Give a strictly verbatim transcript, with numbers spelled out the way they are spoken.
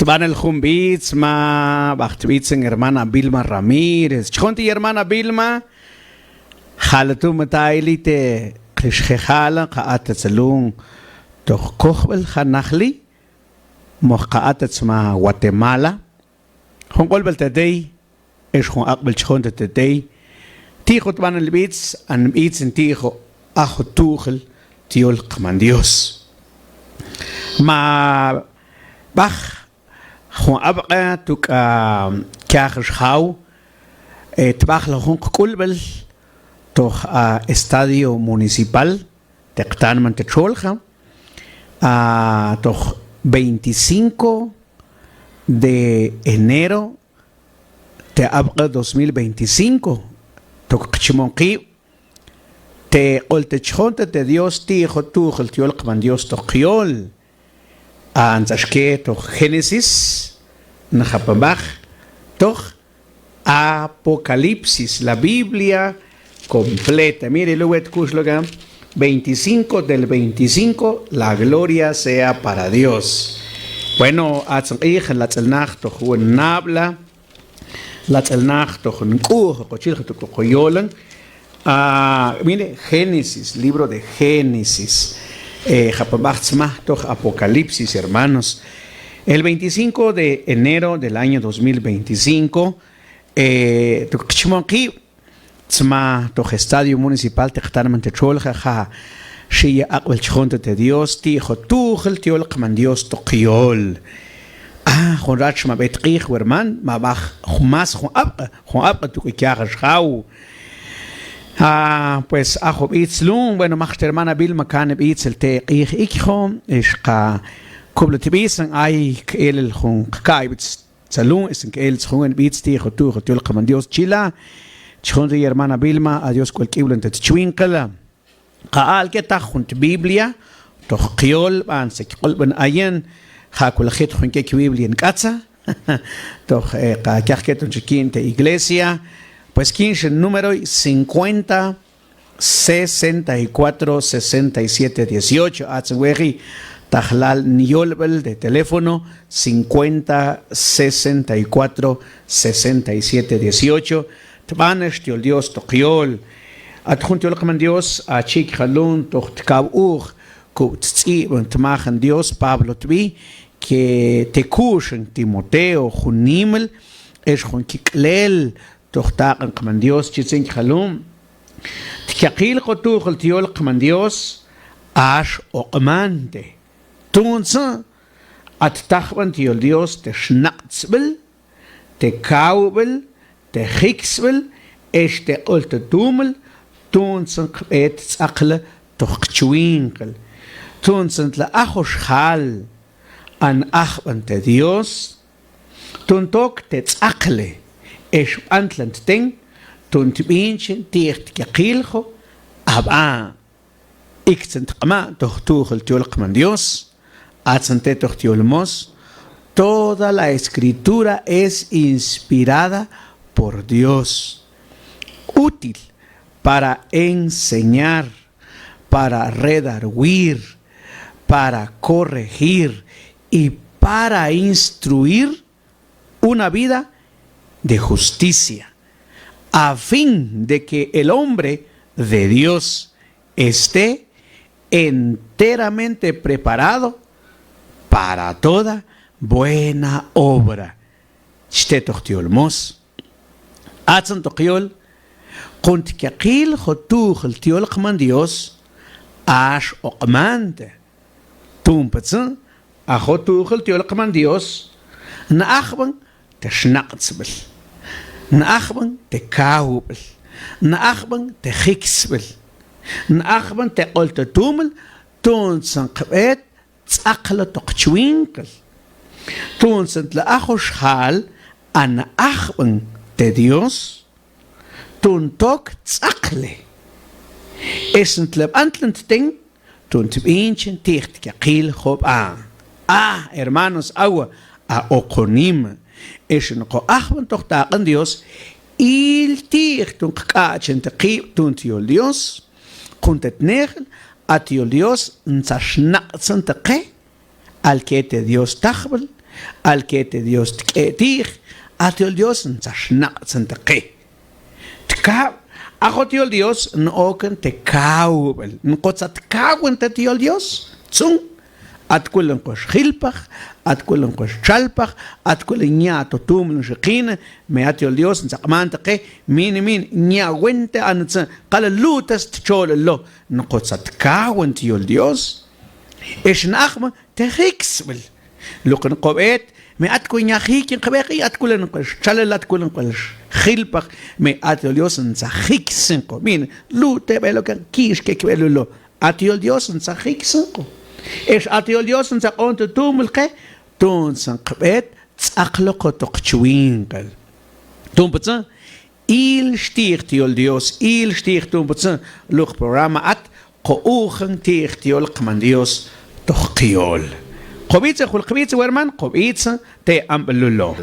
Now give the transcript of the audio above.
Tbanel jun bits ma bajt bits en hermana Vilma Ramírez. Chjonti hermana Vilma, jalatum taili te klixjejala, ka at tsalun toj kojbel ja najli, moj ka at tsma Guatemala. Jun q'olbel te tey, ex jun aq'bel chjonta te tey, ti'jo tbanel bits, an bits ti'jo, ajo tuujel tiol Qman Dios. Ma baj jun ab'q'a tuk' a kiajax jaw, e, tb'ajloj jun qk'ulb'el toj a estadio municipal te qtanman te txolja, a, toj veinticinco de enero te ab'q'a dos mil veinticinco, tok qchmon qib' te q'ol te chjonta te Dios ti'jo tuujel tiol Qman Dios toj qyol. A, ntz'axke toj Génesis, njapan b'aj toj Apocalipsis, la Biblia completa. Mire, luwet kuxloka, veinticinco del veinticinco, la gloria sea para Dios. Bueno, atzan q'ij, la tz'elnaj toj wen nab'la, la tz'elnaj toj nk'u'j, qochil jatok'oq yolan. A, mire, Génesis, libro de Génesis. E, japan b'aj tsma toj Apocalipsis, hermanos. El veinticinco de enero del año dos mil veinticinco, e, tok qchmon qib' tsma toj estadio municipal te qtanman te txolja, ja xi'ya aq'b'el chjonta te Dios ti'jo tuujel tiol Qman Dios toj qyol. A, jun rach ma b'et q'ij, herman, ma b'aj más jun ab'q'a, jun ab'q'a tuk' kiajax jaw. A, pues, ajo b'its lun, bueno, maj te hermana Vilma kan b'its el te q'ij ikjo, ex qa kob'la tb'isan ay k'elel jun qka'y b'its tsalun, es k'elel jun b'its ti'jo tuujel tiol Qman Dios chila. Chjonti hermana Vilma, a Dios k'ol k'iwlan te tchwinqala. Qa alke taj jun tBiblia toj qyol b'an se kq'olb'an ayen, ja' kul jet jun ke kBiblia nk'atsa toj, e, qa kiaq keton chi kiin te iglesia, pues kiin xe nnumeroy cincuenta, sesenta y cuatro, sesenta y siete, dieciocho. Atzan weji tajlal nyolb'el de teléfono, cincuenta, sesenta y cuatro, sesenta y siete, dieciocho. Tb'anex tiol Dios toj qyol. At jun tiol Qman Dios a chikjalun toj tkaw uj, kub' ts'ib'an tmajan Dios Pablo tb'i, ke te kuxan Timoteo jun nimel ex jun kik'lel toj taq'an Qman Dios, chi tsin kjalun: Tkyaqil ko tuujel tiol Qman Dios, ax oq'mante. Tuntsa at tajb'an tiol Dios te xnaq'tzb'el, te kawb'el, te jiksb'el, ex te q'oltatuumel, tuntsa qb'et ts'aqle toj qchwinqel. Tuntsa tla ajo xjal an ajb'an te Dios, tun tok te ts'aqle, ex b'antlan tten, tun tb'inchan ti'j tkyaqiljo, ab'a. Iktsan tq'ma' toj tuujel tiol Qman Dios, atzan te toj tiol mos: Toda la escritura es inspirada por Dios, útil para enseñar, para redargüir, para corregir y para instruir una vida de justicia, a fin de que el hombre de Dios esté enteramente preparado para toda buena obra. Chte toj tiol mos. Atzan toj qyol, qun tkyaqil jo tuujel tiol Qman Dios, ax oq'mante. Tun patsan, a jo tuujel tiol Qman Dios, na ajb'an te xnaq'tzb'el, na ajb'an te kawb'el, na ajb'an te jiksb'el, na ajb'an te q'oltatuumel, tuntsan qb'et ts'aqle toj qchwinqel. Tuntsan tla ajo xjal an ajb'an te Dios, tun tok ts'aqle. Ex tla b'antlan tten, tun tb'inchan ti'j tkyaqil job'a. A, hermanos, awa, a oqonim. Ex noq ajb'an toj taq'an Dios, il ti'j tun qk'a'chan te qib' tun tiol Dios. Qun te tnejel, a tiol Dios ntxa xnaq'tzan te qe alke te Dios tajb'al, alke te Dios tk'e' ti'j, a ti' yol Dios ncha xnaq'tsintaqe. Tkab, a jot yol Dios n-okon te kawb'el, nqo cha tkawan te ti' yol Dios, tz'un, a ti' kulan qo xjilpaj, a ti' kulan qo xchalpaj, a ti' kulan nya' to tumin xeqin, me a ti' yol Dios ncha q'mantaqe, min, min, nya' wente, a ncha k'al lu'test txololo, nqo cha tkawan ti' yol Dios. Ex n-ajm te jiksb'il. Luqin qo b'et, me a ti' kulan nya' jikin qb'eq'i, a ti' kulan qo xchalal, a ti' kulan qo xjilpaj, me a ti' yol Dios ncha jiksin qo. Min, lu'te b'elokan kiix ke kib'elulo. A ti' yol Dios ncha jiksin qo. Ex a ti' yol Dios ncha q'on to tumil qe, tu'ntzan qb'et tz'aqlok qo to qchwinqel. Tu'nputz', il xti'j ti' yol Dios, il xti'j tu'nputz' luq programa at, qo ujan ti'j ti' yol qMan Dios toj qyol. Qob'itz' jul qb'itz' werman, qob'itz' te amb'il lulo.